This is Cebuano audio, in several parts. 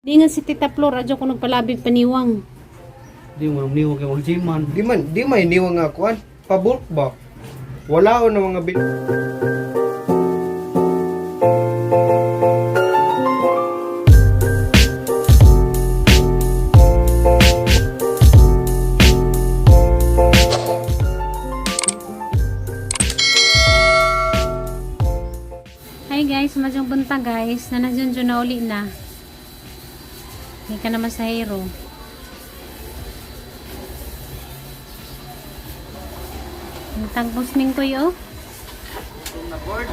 Di nga si Tita Flor, adyo ko nagpalabig paniwang. Di mo nang niwag kay wag siman. Di man niwa nga kuan. Pabulk ba? Wala o na mga bil. Hi guys, madyong bunta guys. Nanadyon dyan na uli na. Hindi ka na masahero. Ang tagbos ning kuy oh. Gutom na board.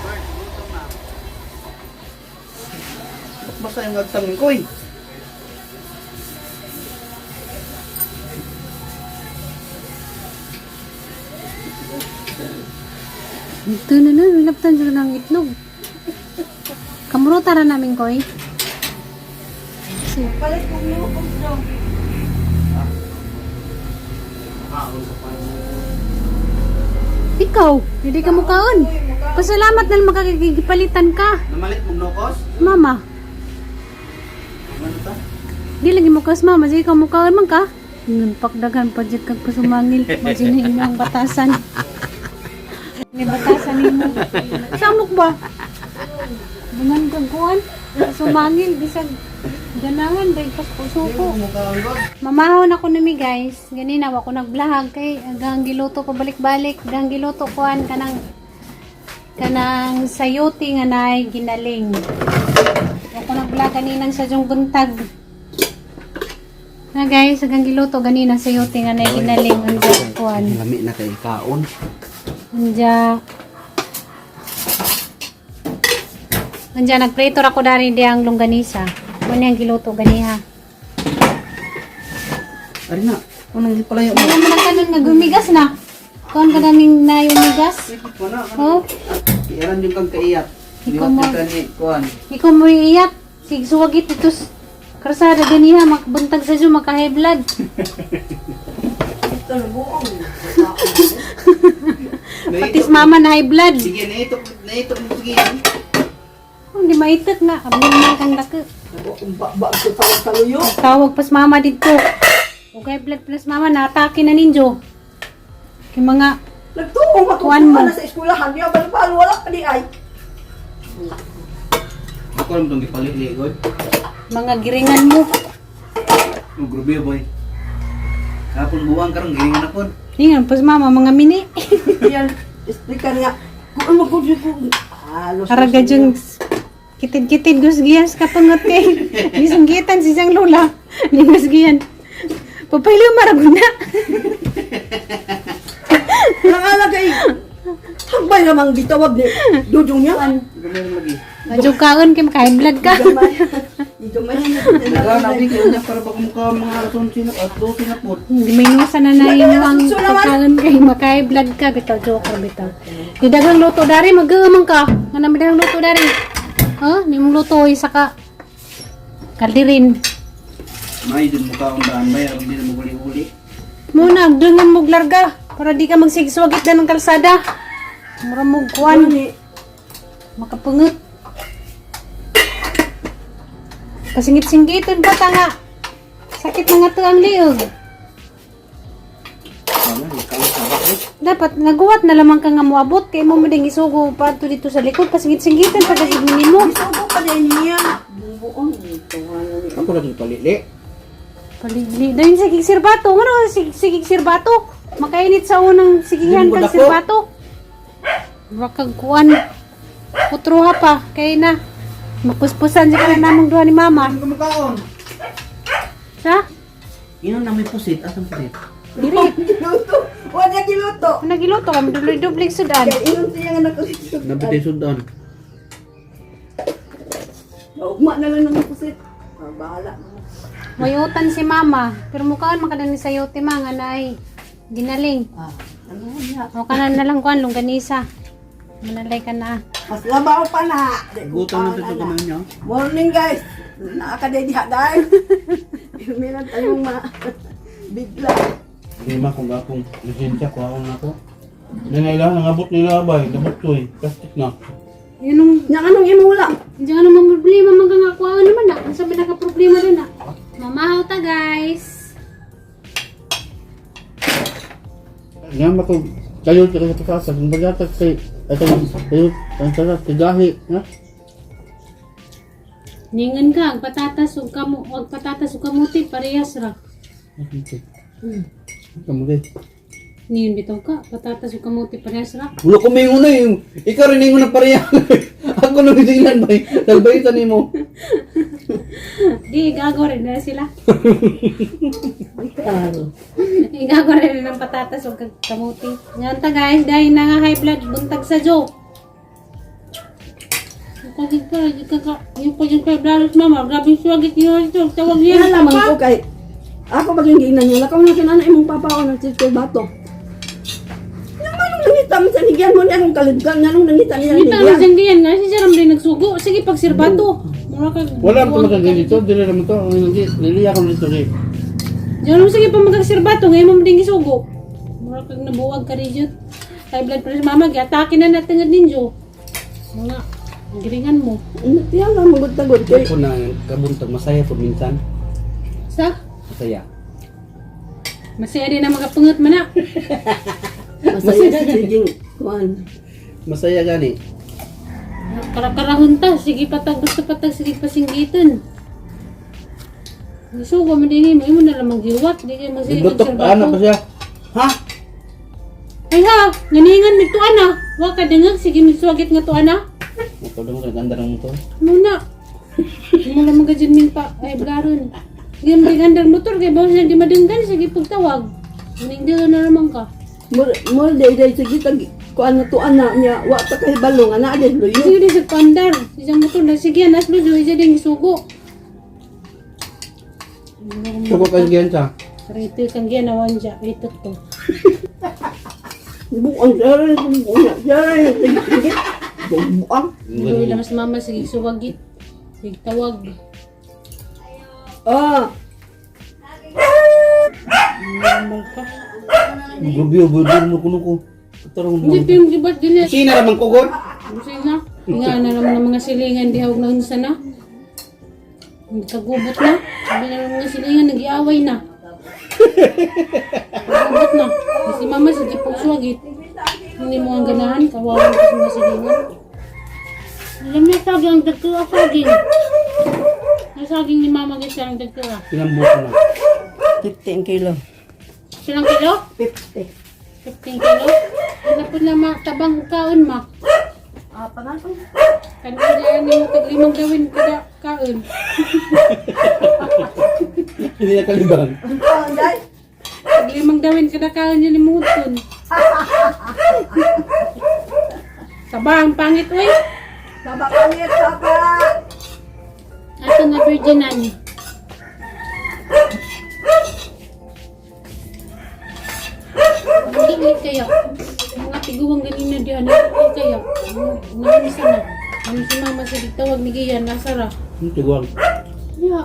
Bird, gutom na. Basta yung agtang ko eh. Ito na na, nilaptan dyan ng itlog. Kamuro tara namin koy. Palit kong lukos daw. Ikaw, hindi ka mukaon. Pasalamat na lang makakikipalitan ka. Namalit mong nokos? Mama, Ano ta? di lagi mukas mama, sige ka mukaon man ka. Ngun pakdagan pa jud kag pasumangil, majin na imo ang batasan. May batasan nimo. Samok ba? Bungan kag kuan, pasumangil bisag ganahan dahil pas suko. Mamahon ako nami guys. Ganina wa ko nagblahag kay agang giluto ko balik-balik, agang giluto kuan kanang kanang sayote nga naay ginaling. Wa ko nagblahag kaninang sa jong buntag. Na guys, agang giluto ganina sayote nga naay ginaling anja kuan. Lami na kay kaon. Anja Anja nagprito ra ko dari di ang longganisa. Mo ang giluto ganiha. Ari na. Anong palayo mo? Wala mo na kanon nga gumigas na. Kuan ka na ning na yung migas. Ikot mo na. Oh, Iran yung kang kaiyat. Ikaw Liwat mo. yung kani kuan. ikaw mo iiyat. Sig suwagit ito karsada ganiha makbuntag sa dyo maka high blood. Ito na buong. Patis mama na high blood. Sige, naitok, naitok mo sige. Hindi maitak na abnormal man kang dako. Ba ko tawag taluyo. Tawag pas mama dito. Okay, blood plus mama naatake na ninyo. Kay mga Nagtuo Kuan mo. matutuwa na sa eskwelahan niya balbal wala pa di ay. Ako lang itong gipalit ni Igoy. mga giringan mo. Ang grubi boy. Kapon buwang karon giringan ako. Ingan pas mama mga mini. Yan, explica niya. Kung ano ko ko. Halos. Haraga dyan kitid-kitid gusgiyan sa kapangot kay. Gisunggitan si siyang lola. Lingusgiyan. Papailo maraguna. Nangalagay. Hagbay namang gitawag ni Dudong niya. Gamay lagi. Medyo kaon kay maka high blood ka. Gamay. Naga na kay unya para pag mukha mga alas 11 na at 12 na po. Hindi may nusa na na yung pagkaon kay maka high blood ka bitaw joker bitaw. Di daghang luto dari mag-uumang ka. Nga naman daghang luto dari. Ha? Ni mong luto isa ka kaldirin. May dun mukha ang daan may aron din mo uli-uli. Muna, dungan mo larga para di ka magsigswagit na ng kalsada. Mura mo kuan, makapungot. Pasingit-singiton ba ta nga? Sakit mga to ang liog. Wala, ikaw sa bakit. Dapat naguwat na lamang ka nga moabot kay mo mo ding isugo pa adto dito sa likod pasingit-singitan pa kasi nimo. Isugo pa din niya. Buong ito. Ako lagi palili. Paligli. Dayon sa sirbatu. Ano sigig sirbato? Makainit sa unang sigihan Hindi mo kag dako. sirbato. Rakag kuan. Putruha pa kay na. Mapuspusan siya ka na namong duha ni mama. Ano ka mukhaon? Sa? Inon na may pusit, asang pusit? Diri. Giluto. Wala niya giluto. Kung nagiluto kami dubli-dubli sudan. Kaya inon siya nga nakulisod. Nabitay sudan. Ugma na lang ng pusit. Ah, bahala. Mayutan si mama. Pero mukhaan makadani sa yote ma nga naay ginaling. Ah, ano niya? O kanan na lang kuan longganisa. Manalay ka na. Mas labaw pa na. Gutom na ito kamay niya. Morning guys. Naakadedi ha dahil. Meron tayong ma bigla. Hindi ma kung akong lisensya ko akong nako. Nangailangan ang abot nila bay, dabot ko eh. Plastic na. Yun ang Nya anong imo wala? Diyan ano mga problema mga nga kuha naman na. Ang sabi naka problema din na. Mamahaw ta, guys. Nga mako kayo sa pagkasa kung bagata kay atong kayo ang tara tigahi ha. Ningan ka, ang patatas ug kamo, ang patatas ug kamuti parehas ra. Kamu kay. Ningon bitaw ka, patatas ug kamuti parehas ra. Wala ko may una yung ikaw rin yung una pareha. Ako nang silan bay. Salbaytan nimo. Di igago rin na sila. Klaro. Igago rin ng patatas ug kamuti. Ngan ta, guys, dahil na nga high blood buntag sa joke. Kagig ka, di ka ka, yung ko yung kay Blalos, mama, grabe yung swagit niyo ito, tawag niya. Yan lamang ko kay ako baging giingnan niya, lakaw na kinana imong papa ko ng siskel bato. Nga manong nangita mo sa nigyan mo niya akong kalidgan, nga nung nangita niya Ngita nigyan. ang sanggiyan nga, si Jerome din nagsugo. Sige, pagsirbato. Mura kag... Wala pa makagay dito, dili ra mo to. Ang hindi dili ako dito ri. Jerome, sige pa magagsirbato, ngayon mo din gisugo. Mura kag nabuwag ka rin. High blood pressure, mama, giatake na natin nga ninyo. Mga, giringan mo. Tiyan lang magod-tagod kay Ako na kabuntag masaya po minsan. Sa? Masaya. Masaya din ang magapungot man na. Masaya sa siging kuan. Masaya gani. Karakarahon ta, sige patag, gusto patag, sige pasinggitan. Gisugo mo din mo, imo na lang maghiwat, di kayo magsige Lutok ano pa siya? Ha? Ay ha, nganingan mi tuan na. Wa ka dingag, sige misuwagit nga tuan na. Ito lang ko naganda ng motor. Muna. Mo lang mga min pa ay blaron. Sige magandang motor kay bawas lang di madunggan sige pagtawag. Ning dilo na naman ka. Mur day day sige tag kuan na tuan na niya wa ta kay balo nga naa din luyo. Sige di sa pandar, siyang motor na sige nas lujo isa ding sugo. Suko ka giyan sa. Rito kang ginawan siya, ito to. Buang jaran buang jaran sige. Buang. Luwi lang sa mama sige suwagit. Sige tawag. Ah, Normal ka. Grabe, bulbul mo kuno ko. Tarong mo. Hindi pa yung gibat din eh. Sina ra man kugon. Sige na. Nga na naman ang mga silingan, di hawag na unsa na. Nagkagubot na. Sabi na ng mga silingan, nag-iaway na. Kagubot na. Si mama sa gipugsuwagit. Hindi mo ang ganahan, kawawa ka sa mga silingan. Alam niya, saging ang dagkua, saging. Ang saging ni mama guys, ang dagkua. Pinambuko na. 15 kilo. Silang kilo? 50. 15 kilo? Ano po na ma, tabang kaon ma. Ah, pangalan. Kanina ni mo taglimang gawin kada kaon. Hindi na kalibang. Ah, day. Taglimang gawin kada kaon niya ni Muton. Taba ang pangit oy. Saba pangit, saba. Ato nga virginan. Hindi kaya. Mga tiguang ganina diyan ay kaya. Naunsa na. Ano si mama sa tawag ni Gian nasa ra. Ang tiguang. Ya.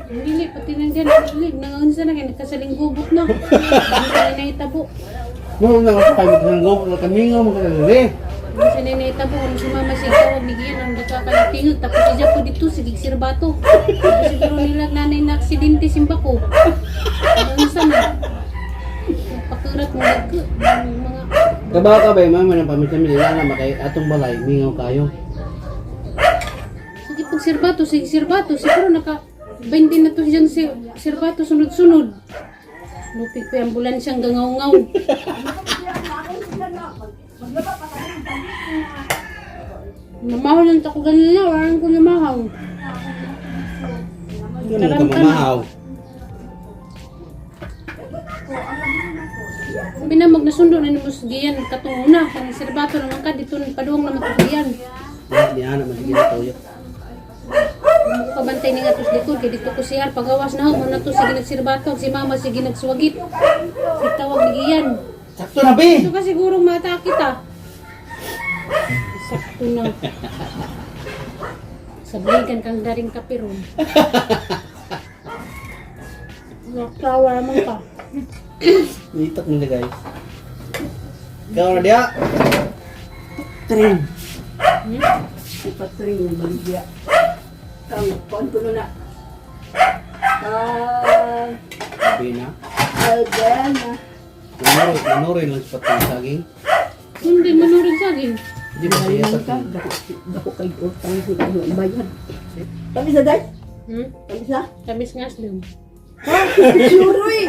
Dili pati nang diyan dili nangunsa na kay nagkasaling gubot na. Hindi na nahitabo. Mo na ako kay magsanggop na kami nga magkadali. Hindi siya na nahitabo kung si mama siya tawag ni Gian ang nakakalitingog tapos siya po dito sige sirbato. Tapos siguro nila nanay na aksidente simba ko. Nangunsa na. Nagpakurat mo nagka mga Kabaw ka ba mama ng pamilya nila na makay atong balay mingaw kayo. Sige pag sirbato, sige sirbato, siguro naka 20 na to siyang sirbato sunod-sunod. Lupig pa yung ambulansyang gangaw-ngaw. Namahaw lang ako ganun na, wala ko namahaw. Ganun ka mamahaw. Binamag nasundo na ni Mus Gian katong una, kang sirbato naman ka dito paduong naman to Gian. Di ana man sige na toyo. Mo kabantay ni nga tos likod kay dito ko siyar pagawas na ho mo na to sige nagsirbato si mama sige nagsuwagit. Si tawag ni Gian. Sakto na be. Ito ka sigurong mata kita. Sakto na. Sabligan kang daring kapiron. Nakawa naman ka. Nitok nila guys. Ikaw na diya. Tren. Si Patring yung baligya. Kang kuan ko na. Ah, Sabi na. Albena. Manuroy, manuroy lang sa patong saging. Hindi manurig saging. Hindi ba siya Ka, sa dako, dako kay utang sa bayad. Tamis na day? Hmm? Tamis na? Tamis nga aslom. Ha? Sure eh.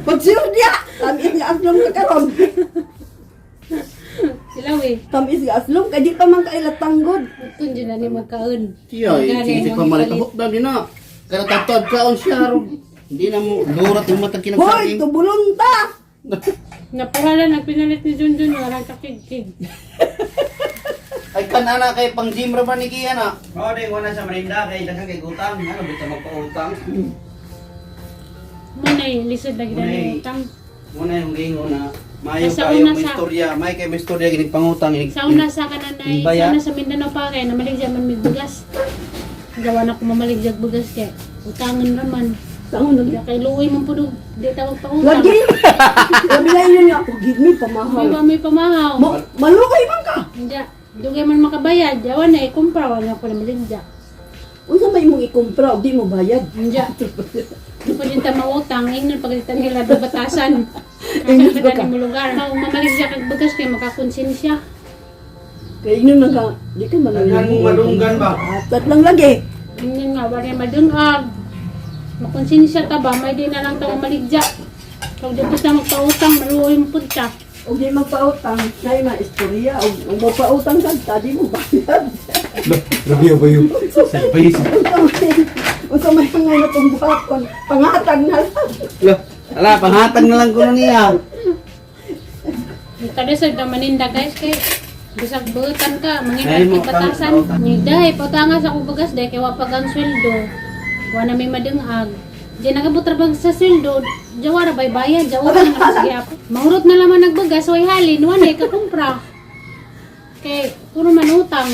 Pag sure niya, tamis nga aslong ka karon. Sila eh. Tamis nga aslong, kay di pa man kailat tanggod. Kung dyan na ni magkaon. Tiyo, Gani, sige mo pa malit gipalit. tabok daw din na. Kada tatod kaon siya ro. Hindi na mo lurat yung matag Hoy, kinagsaging. tubulon ta! Napurala, nagpinalit ni Junjun, walang kakigkig. Ay kan ana kay pang gym ra ba ni Kia na. Oh, dai wala sa Marinda kay daghan kay utang. Ano bitaw magpautang? Munay, lisod lagi na Munay. ni utang. Muna yung gingo na mayo Sa kayo una may sa- istorya, may kay may istorya ginig pangutang ginig. Sa una sa kananay, Baya. sa una sa Mindanao pa kay namaligya man mig bugas. Gawa na ko mamaligya bugas kay utangan raman. Tangon na Kaya kay luoy man pud di tawag pa utang. Lagi! Labi na yun niya, give me pamahaw. May ba may pamahaw. Malukay man ka! Hindi. Dugay man makabayad, jawa na ikumpra wala ko na maligya. Unsa may imong ikumpra og di mo bayad? Hindi. Di pa din ta mautang, ingnon pagalitan nila do batasan. Ingnon Kasi ba ka? pa mo lugar. Mamaligya kag bugas kay makakonsensya. Kay ingnon na ka, di ka malunggan. Daghan mong malunggan ba? Atat lang lagi. Ingnon nga wala madungag. Makonsensya ta ba, may di na lang ta maligya. Kag dito sa magpautang, maluoy mo pud ta. Og di magpautang, kay ma istorya og og magpautang ka, ta di mo bayad. Grabe ba yun? Sabay sa... Unsa may mga natong buhaton, pangatag na lang. Ala, panghatag na lang kuno niya. Kada sa maninda guys kay bisag buutan ka, Ay, manginat mo, kay batasan. pang- Ni dahi pautanga sa akong bugas dahi kay wa pag ang sweldo. Wa na may madungag. Diyan nagabot ra bag sa sweldo, jawara bay bayan, jawara na sige ako. Mahurot na laman nagbagas, way halin, wa na ikakumpra. Kay puro man utang.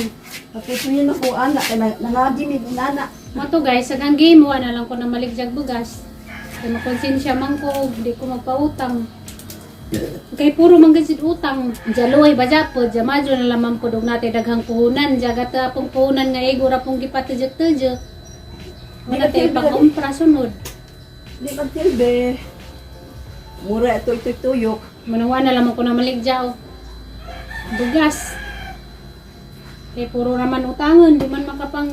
Kapituyin ako ana kay nangagi mi nana. Mo to guys, sa gang game wa na lang ko na maligjag bugas. Kay makonsensya man ko, og di ko magpautang. Kay puro man gid utang. Jaloy ba ja po, jamadyo na lamang po dog natin daghang puhunan. Jagat pong puhunan nga ego ra pong gipatejek-tejek. Wala tayo pag-umpra sunod. Di pagsilbi. Mura ito ito tuyok. Manawa na lamang ko na maligja og bugas. Kay puro raman utangon, di man makapang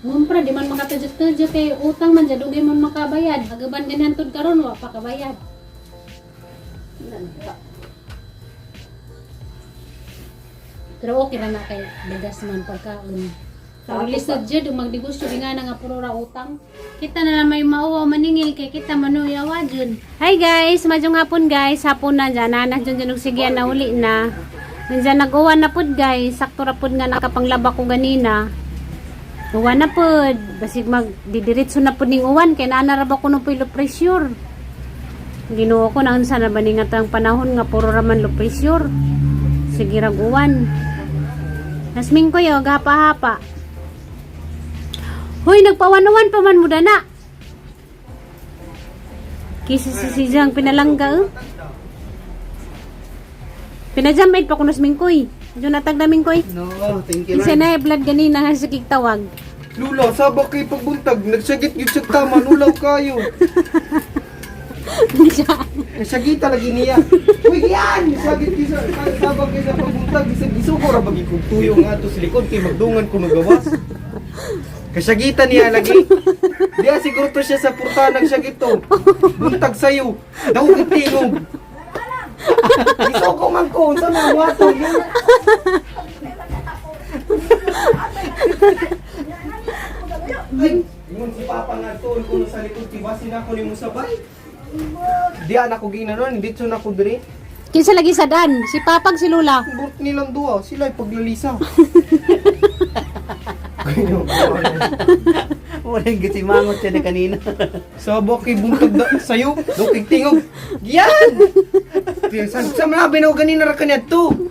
ngumpra, di man makatejek-tejek kay utang man jadugay man makabayad. Agaban ganyan tud karon wa pa kabayad. Pero okay ra na kay bigas man pagkaon. Sa Pero ako lisod jud ug magnegosyo di nga na nga puro ra utang. Kita na lang may mauwaw maningil kay kita manuyawa jud. Hi guys, madyong hapon guys. Hapon na dyan. Nanak dyan dyan og sige na uli na. Nandiyan nag-uwan na pud guys. Sakto ra pud nga nakapanglaba ko ganina. Uwan na pud. Basig mag didiretso na pud ning uwan kay naa na ra ba kuno puy low pressure. Ginoo ko na unsa na ba ni nga tang panahon nga puro ra man low pressure. Sige rag uwan. Nasming ko yo, gapa-hapa. Hoy, nagpawan-uwan pa man mo dana. Kisa si si Jang pinalangga eh. Pinajamid pa ko nasming koy. Diyo natag namin koy. No, thank you. Isa na blood ganina nga sa tawag. Lula, saba kay pagbuntag, nagsagit gyud sa tama, nulaw kayo. Nagsagit talaga niya. Uy, yan! Nagsagit gyud sa saba kay sa pagbuntag, bisag gisuko ra bagi kog tuyo nga ato sa likod kay magdungan ko gawas. Kasagitan niya lagi. Diya siguro to siya sa porta nagsagit to. Buntag sayo. Daw tingog. Gisuko man ko unsa man mo ato. Ay, ingon si Papa nga tuon ko sa likod kay basin ako nimo sabay. Diya na ko ginanon, dito na ko diri. Kinsa lagi sa dan? Si Papag si Lula. Burot nilang duha, sila ay paglalisa. Wala yung gisimangot siya na kanina. Sabo kay buntag da, sayo, dukig tingog. Yan! Sa, sa mga binaw ganina ra kaniya to.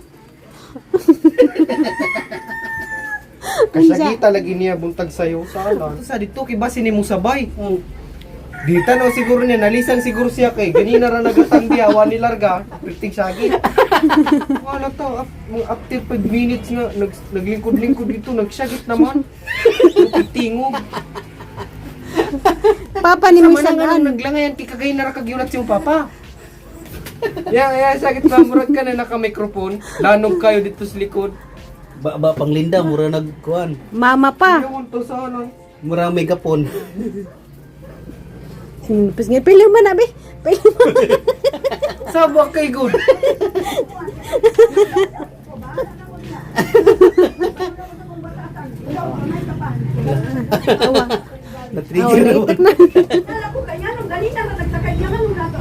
Kasagita lagi niya buntag sayo sa Sa dito kay basin nimo sabay. Di tanaw siguro niya, nalisan siguro siya kay ganina ra nagatang diya, wa ni larga, perting sagit. Wala to, mga after 5 minutes nga naglingkod-lingkod dito, nagsagit naman. Tingog. Papa ni mo Sama na nga sagaan. nung naglangayan, kay kagay na ra kagyulat siyang papa. Ya, ya, sakit ba? Murag ka na naka-microphone. Lanog kayo dito sa likod. Ba ba panglinda mura nagkuan. Mama pa. Ayaw to sa ano. Mura megapon. Sinipis nga pila man abi. Pila man. Sabak kay good. Awa. Awa Na-trigger na naman. itak na. Kala ko kanya nung ganina na nagtakay niya nung nato.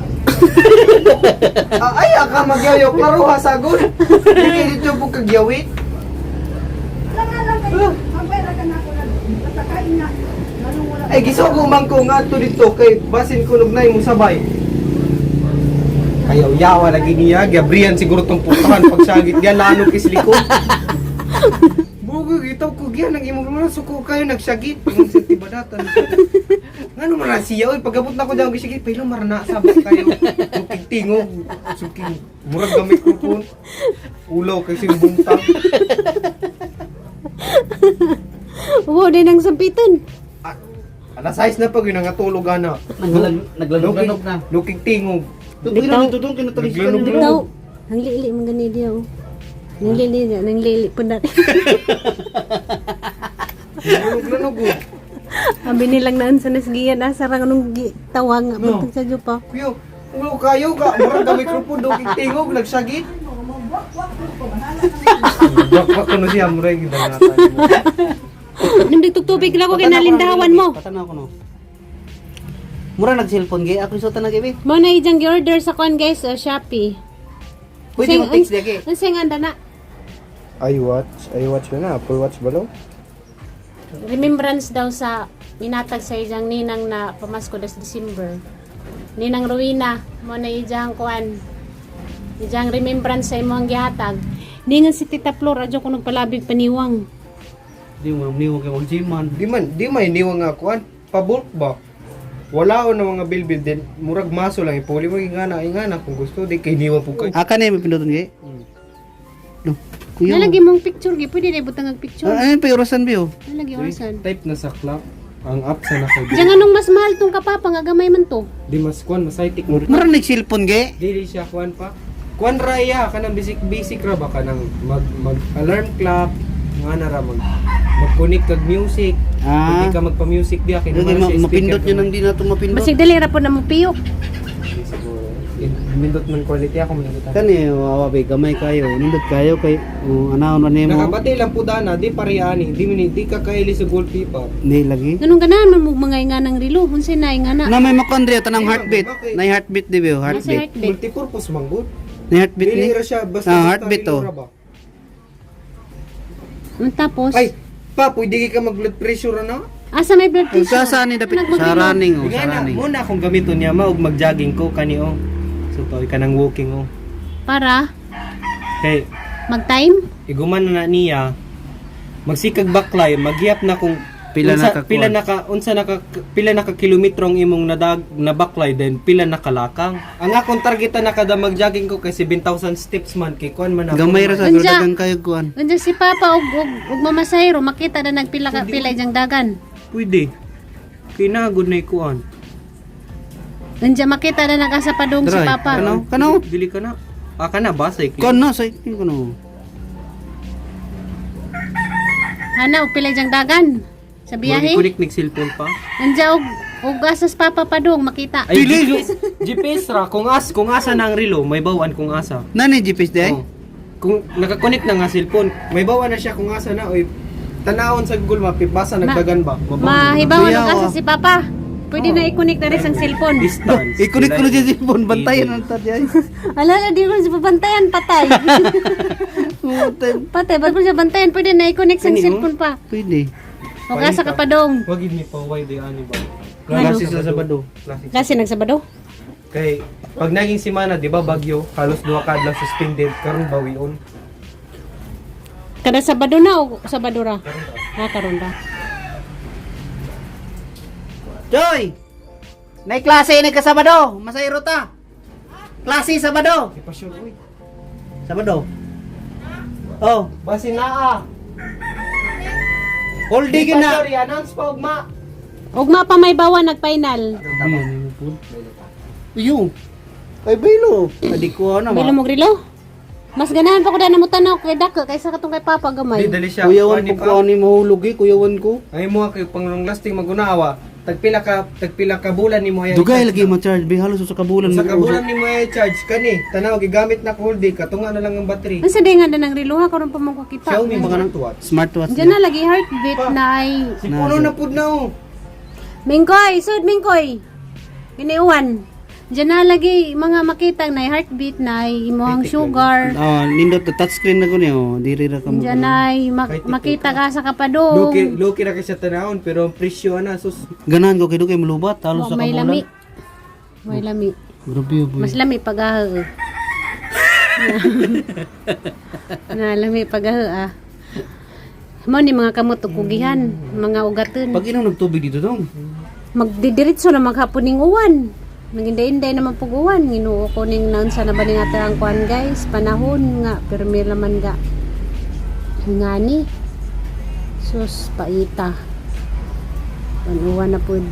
Ah, ay, aka magyayo. Klaro ha, sagol. Di kayo dito po kagyawit. Lang lang kayo. Ang pera ka na ako nagtakay niya. Nganong wala. Ay, gisugo man ko nga to dito kay basin ko nugnay mo sabay. Ayaw yawa lagi niya, Gabriel siguro tong putahan pagsagit niya lano kis likod. Bugo gitaw ko giyan ang imong mga suko kayo nagsagit imong sa tibadatan. Ngano man na siya oy pagabot na ko daw gisigit pilo marana sabot kayo. Sukig tingog, sukig murag gamit ko pun. Ulaw kay sing buntag. Wow, din ang sampitan. Ah, alas 6 na pag yun nangatulog ana. Naglanog-lanog na. Lukig tingog. Dito dito dong kinataliskan. Naglanog-lanog. Bitaw. Ang lili man gani diya. oh. Nang lili niya, nang lili po na. Naglanog-lanog. oh. Abi nilang naan sa nasgiyan asa ra nung tawa nga No. buntag sa jupa. Kuya, ulo kayo ka, murag ka microphone daw kay tingog nagsagit. Bakbak ko na siya, murag yung danatan mo. Nung tubig lang ko kinalindawan mo. Patanaw ko no. Mura nag-cellphone gay ako isutan na gabi. Mo na ijang gi-order sa kuan guys, Shopee. Pwede mo text diya gay. Ang sing anda na. I watch, I watch na, Apple Watch ba lo? Remembrance daw sa minatag sa ijang ninang na pamasko das December. Ninang Rowena, mo na ijang kuan. Ijang remembrance sa imong gihatag. Ningan si Tita Flor adyo ko nagpalabig paniwang. Di mo niwang kay wag man. Di man, di man iniwang nga kuan, pabulk ba? Wala o na mga bilbil din, murag maso lang, ipuli mo ingana, ingana kung gusto, di kay niwang po kayo. Aka na may pinduton gay. No. Kuya. Nalagi mong picture gi, pwede na ibutang ang picture. Ah, ay pa orasan biyo. Nalagi orasan. Type na sa clock, ang app sa nakagay. Diyan anong mas mahal tong kapapa nga gamay man to. Di mas kuan, mas high-tech mo. Mura nag-cellphone gay. Dili siya kuan pa. Kuan ra iya kanang basic basic ra ba kanang mag alarm clock nga na ra mag connect kag music. Ah. Pwede ka magpa-music diya kay Lagi naman siya speaker. mapindot yun ang di na ito mapindot. Basig dali ra po na mo piyok. Di siguro. Nindot man quality ako manindot. Kani wawa bay gamay kayo, nindot kayo kay oh, anaon man nimo. Nakabati lang po dana, di parehani, di mini di ka kaili sa goalkeeper. Ni lagi. Ganun ganahan man mo mga nga ng relo, unsay na nga na. Na may makondriya tanang heartbeat. Bakit? Na heartbeat di ba? Nasa Heartbeat. heartbeat. Multipurpose man gud. Na heartbeat ni. Dili ra siya basta Ah, basta heartbeat, relo oh. ra ba? Ang tapos, Ay, pa pwede ka mag blood pressure na. asa may blood pressure? Sa saan ni dapit? Sa running oh, sa Ingana, running. muna akong gamiton niya maog mag-jogging ko kani oh. So to kanang walking oh. Para Kay mag-time? iguman na na niya magsikag baklay magyap na kung Pila unsa, na ka pila na ka unsa na ka pila na ka kilometro ang imong nadag na baklay then pila na kalakang ang akong targeta na kada magjogging ko kay 7,000 steps man kay kuan man ako. Gamay ra sa pero Unsa? dagan kayo kuan. Unsa si Papa og Mama Sairo makita na nagpila ka pila ijang dagan. Pwede kay nagod na ikuan. Unsa makita na nagasa padung si Dry. Papa. Kano? Kano? Dili ka na ah kana ba sa Kuan no sa kuno. Ana og pila ijang dagan sa biyahe. Kunik nig cellphone pa. Unsa og asas Papa padung makita. Ay, GPS, GPS ra kung asa na ang relo may bawan kung asa. Nani GPS di ay? Oh. Kung nakakonect na nga cellphone, may bawa na siya kung asa na oy. Tanawon sa Google Map, basa nagdagan ba? Mabaw na. Mahibaw Kuya, og asa oh. si Papa. Pwede na i-connect na rin sa cellphone. Distance. I-connect ko na sa cellphone bantayan ang tadi ay. Alala, di ko siya pabantayan, patay. Patay, ba't mo siya bantayan? Pwede na i-connect sa Kani, oh. cellphone pa. Pwede. O asa ka pa dong. Wag gid ni paway di ani ba. Klase sa Sabado. Klase. Kasi nagsabado. Kay pag naging semana, di ba Bagyo, halos duha ka adlaw suspended karon bawion. Kada Sabado na o Sabado ra? Ha, karon ra. Joy! Nay klase ni ka Sabado, masayro ta. Klase Sabado. Di pa sure oy. Sabado. Oh, Basi naa. all day Di gyud na. pa sorry, announce pa ugma. Ugma pa may bawa nag-final. Iyo. Ay baylo. Adi ko na Bilo ma. mo grilo? Mas ganahan pa ko dana mo tanaw kay dako kaysa katong kay Papa gamay. Di dali siya. Kuyawan Kuha ni ko ko ani mahulog eh, kuyawan ko. Ay mo kay pang long lasting magunawa. Tagpila ka bulan nimo ay. Dugay lagi ma-charge bi halos sa kabulan Sa kabulan nimo ay charge kani. Tanaw gigamit na ko whole day katunga na lang ang battery. Unsa day nga danang rilo ha karon pa mo kakita. Xiaomi mga smartwatch. Smartwatch. Diyan na lagi heartbeat na ay Si puno na pud na oh. Mingkoy, sud Mingkoy. Giniuwan. Diyan na lagi mga makita na ay heartbeat na ay imong sugar. Ah, nindot na touchscreen na ko niyo. Diri ra ka mo. Diyan ay makita ka sa kapadong. Luki luki ra kay sa tanawon pero ang presyo ana sus. Ganahan ko kay dugay malubat halos Oh, sa may kabulan. lami. May lami. Grabe boy. Mas lami pag aho. Na lami pag aho ah. Mo ni mga kamot og kugihan, mga ugaton. Pag inom nagtubig dito dong. Magdidiretso na maghapon ning uwan. Naginday-inday naman pug uwan. Ginoo ko ning naunsa na ba ning ato ang kuan guys, panahon nga pirmi naman ga. Ngani. Sus paita. Panuwan na pud.